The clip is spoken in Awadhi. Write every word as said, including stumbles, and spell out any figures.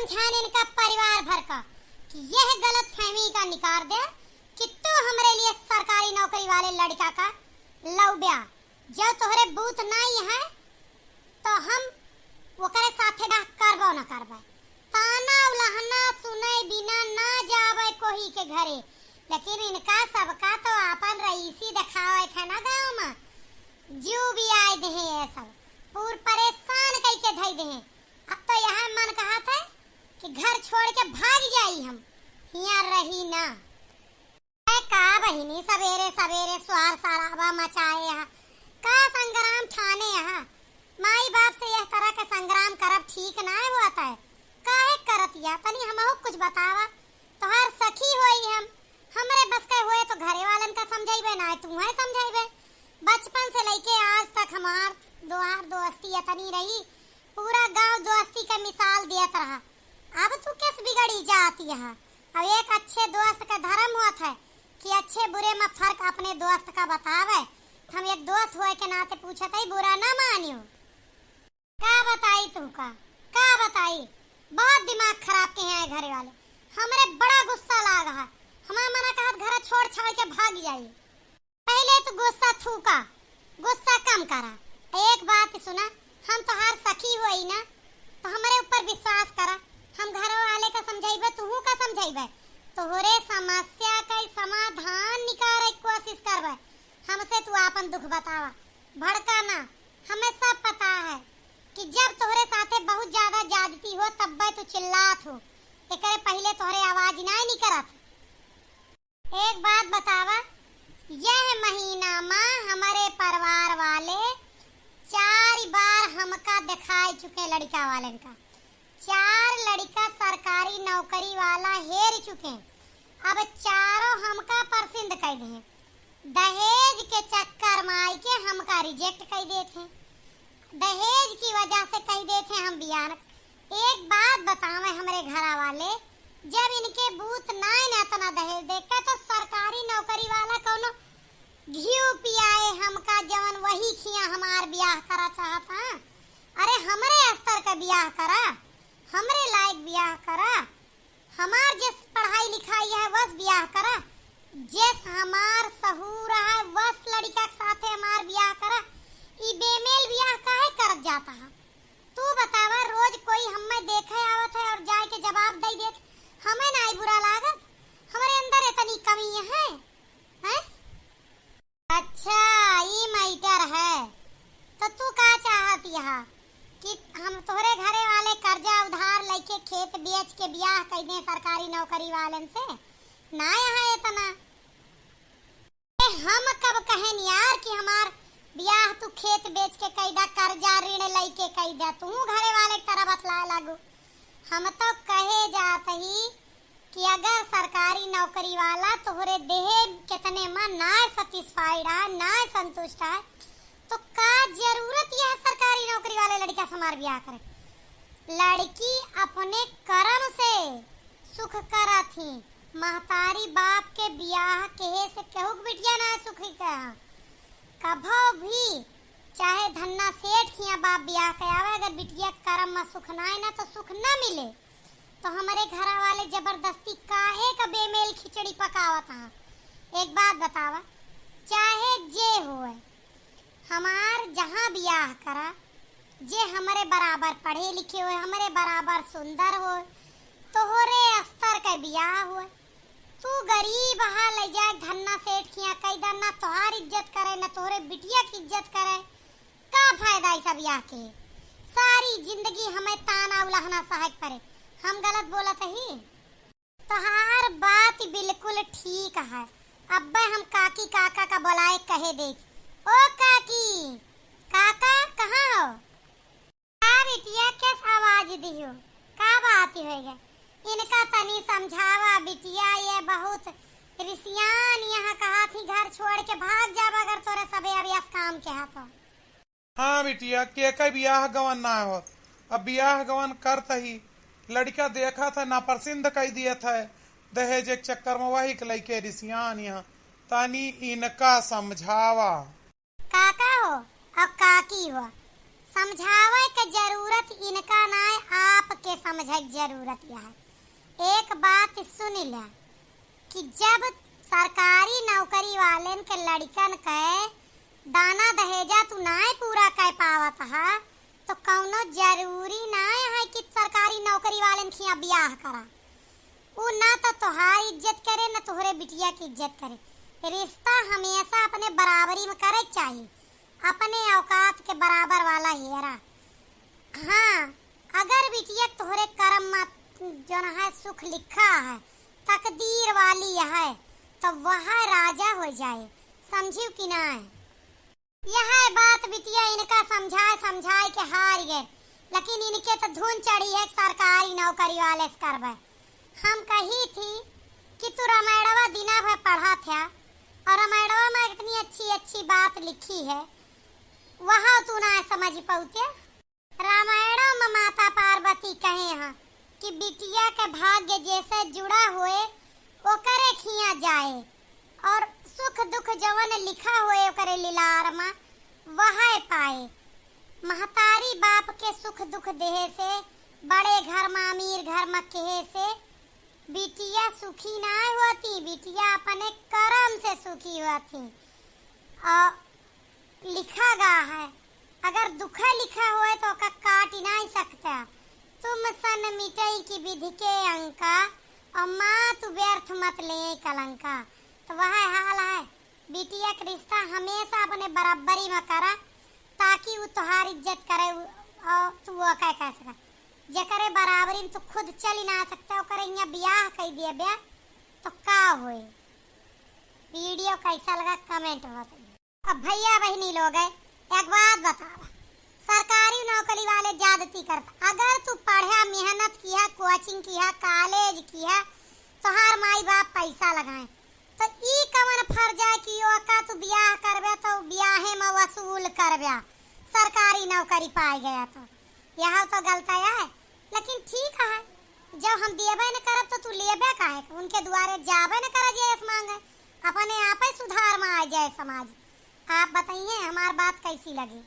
ध्यान इनका परिवार भर का कि यह गलतफहमी का निकार दे कि तू हमरे लिए सरकारी नौकरी वाले लड़िका का लउब्या, जो तोहरे बूत नाई है, तो हम ओकरे साथे ब्याह करबो न करबे। ताना उलहना सुने बिना ना जावे कोही के घरे, लेकिन इनका सबका तो आपन रईसी देखावे थे ना गाँव में। जीव भी आए देहे ये सब, पूर परेशान कई के धई देहे। अब तो यह मन कहत है कि घर छोड़ के भाग जाई हम, हियाँ रही ना। अरे का बहिनी, सबेरे सबेरे स्वार सराबा मचाए हा, का संग्राम ठाने हा? माई बाप से यह तरह के संग्राम करब ठीक नाय होत है। काहे करत या? तनी हमहू कुछ बतावा। तोहार सखी होई हम, हमरे बस के होए तो घरे वालन का समझाइबे, नाय तू है समझाइबे। बचपन से लइके आज तक हमार दोहार दोस्ती यतनी रही, पूरा गांव दोस्ती का मिसाल दियत रहा। अब तू किस बिगड़ी जाती है? अब एक अच्छे दोस्त का धर्म होत है कि अच्छे बुरे में फर्क अपने दोस्त का बतावे। हम एक दोस्त होए के नाते पूछत है, बुरा ना मानियो। का बताई तुमका, का बताई, बहुत दिमाग खराब के हैं घरे वाले। हमरे बड़ा गुस्सा लाग है। हमार मना कहत घर छोड़ छाड़ के भाग जाई। पहले तो गुस्सा थूका, गुस्सा कम करा। एक बात सुना, हम तोहार सखी होई ना, तो हमरे ऊपर विश्वास करा। हम घर वाले का समझाइबे, तुहू का समझाइबे, तोहरे समस्या का समाधान निकाले के कोशिश करबे। हमसे तू आपन दुख बतावा, भड़का ना। हमें सब पता है कि जब तोहरे साथे बहुत ज्यादा ज्यादती हो, तब्बे तू चिल्लात हो। एकरे पहिले तोहरे आवाज नाय निकरत। एक बात बतावा, यह महीना मा हमरे परिवार वाले चार बार हमका देखाए चुके लड़िका वालन का। चार लड़िका सरकारी नौकरी वाला हेर चुके। अब चारों हमका पसंद कइ देहे। दहेज के चक्कर मा आइके हमका reject कइ देत हैं। दहेज की वजह से कइ देत हैं हम बियाह न। एक बात बतावे हमरे घरा वाले, जब इनके बूत नाय न इतना दहेज देखे तो सरकारी नौकरी वाला कौनो घिउ पियाए हमका, जवन वही खिया हमार बियाह करा चाहत हैं। अरे हमरे स्तर का बियाह करा, हमरे लायक बियाह करा। हमार जेस पढ़ाई लिखाई है, वस बियाह करा। जेस हमार सहूर है, वस लड़िका के साथे हमार बियाह करा। ई बेमेल बियाह काहे करत जाता है? तू बतावा, रोज कोई हमें देखे आवत है और जाए के जवाब दई देत, हमें नाई बुरा लागत? हमरे अंदर इतनी कमी है, हैं? अच्छा, ई matter है। तो तू का चाहत यहा कि हम तोहरे घरे वाले कर्जा उधार लइके खेत बेच के बियाह कइ दें सरकारी नौकरी वालन से? ना यहाँ इतना। ए, हम कब कहेन यार कि हमार बियाह तू खेत बेच के कइ दा, कर्जा ऋण लइके कइ दा, तू घरे वाले की तरह बतलाए लागू। हम तो कहे जात ही कि अगर सरकारी नौकरी वाला तोहरे देहे कितने मा ना satisfied है, ना संतुष्ट है, तो का जरूरत यह सरकारी नौकरी वाले लड़िका से हमार बियाह करे? लड़की अपने कर्म से सुख करत ही, महतारी बाप के बियाह केहे से केहू के बिटिया ना सुखी कहा। कभो भी चाहे धन्ना सेठ खिया बाप बियाह के आवे, अगर बिटिया के कर्म मा सुख ना आए ना तो सुख ना मिले। तो हमरे घरा वाले जबरदस्ती काहे का बेमेल खिचड़ी पकावत हैं? एक बात बतावा, चाहे जे होए, हमार जहाँ बियाह करा, जे हमरे बराबर पढ़े लिखे होए, हमरे बराबर सुंदर होए, तोहरे स्तर के बियाह होए, तू गरीब हा, ले जाए धन्ना सेठ खिया कई दा, ना तोहार इज्जत करे, ना तोहरे बिटिया की इज्जत करे, का फायदा ई सब बियाह के? सारी जिंदगी हमें ताना उलाहना सहक परे। हम गलत बोलत ही? तोहार बात बिल्कुल ठीक है। अब्बे हम काकी काका का बोलाए कहे देख। ओ काकी, काका कहाँ हो? का बिटिया, कैस आवाज दियो? का बात होइगा? इनका तनी समझावा बिटिया, ये बहुत रिसियान यहाँ कहा थी घर छोड़ के भाग जाब अगर तोरे सबे अभ्यास काम के हाथों। हाँ बिटिया, केके बियाह गवन ना होत। अब बियाह गवन करत ही लड़िका देखत है, नापसंद कई दियत है, दहेज के चक्कर में वही के लइके रिसियान यहाँ। तनी इनका समझावा। काका हो और काकी हो, समझावे के जरूरत इनका नाय, आपके समझे के जरूरत यह है। एक बात सुन ले कि जब सरकारी नौकरी वालेन के लड़िकन के दाना दहेजा तू नाय पूरा कर पावत ह, तो कौनो जरूरी नाय है कि सरकारी नौकरी वालेन खिया बियाह करा। उ ना तो तोहार इज्जत करे, ना तोहरे बिटिया की इज्जत करे। रिश्ता हमेशा अपने बराबरी में करे के चाही, अपने औकात के बराबर वाला हेरा। हाँ, अगर बिटिया तोहरे करम में जौन है सुख लिखा है, तकदीर वाली है, तो वह राजा हो जाए, समझियो कि ना? यह बात बिटिया इनका समझाए समझाए के हार गए, लेकिन इनके तो धुन चढ़ी है सरकारी नौकरी वाले से करबे। हम कही थी कि तू रामायणवा दिना भर पढ़ा था और रामायणवा में इतनी अच्छी अच्छी बात लिखी है, वह तू ना समझ पौते। रामायणों में माता पार्वती कहे हैं कि बिटिया के भाग्य जैसे जुड़ा होए ओकरे खिया जाए, और सुख दुख जवन लिखा होए ओकरे लिलार में वह पाए। महतारी बाप के सुख दुख देहे से, बड़े घर में अमीर घर में कहे से बिटिया सुखी ना होती, बिटिया अपने करम से सुखी होती। और लिखा गा है, अगर दुख लिखा होए तो ओका काट ही नहीं सकता। तुम सन मिटई की विधि के अंका, और माँ तू व्यर्थ मत ले कलंका। तो वह हाल है, बिटिया के रिश्ता हमेशा अपने बराबरी में करा, ताकि वो तोहार इज्जत करे, उ-, और तू वो कह, कह सका। जेकरे बराबरी में तू खुद चली ना सकता, ओकरे हियाँ बियाह कई दिए बे, तो का होए? वीडियो कैसा लगा, कमेंट में बताइए। अब भैया बहिनी लोग है, एक बात बतावा, सरकारी नौकरी वाले ज्यादती करता। अगर तू पढ़ा, मेहनत किया, कोचिंग किया, कॉलेज किया, तोहार माई बाप पैसा लगाए, तो ई कवन फर्ज है कि ओका तू बियाह करबे तो बियाहे में वसूल करबे, सरकारी नौकरी पाए गया तो यह तो गलत है। लेकिन ठीक है, जब हम देबे न करब तो तू लेबे काहे? उनके दुआरे जाबे न कर जे मांगे, अपने आप ही सुधार में आ जाए समाज। आप बताइए हमार बात कैसी लगी?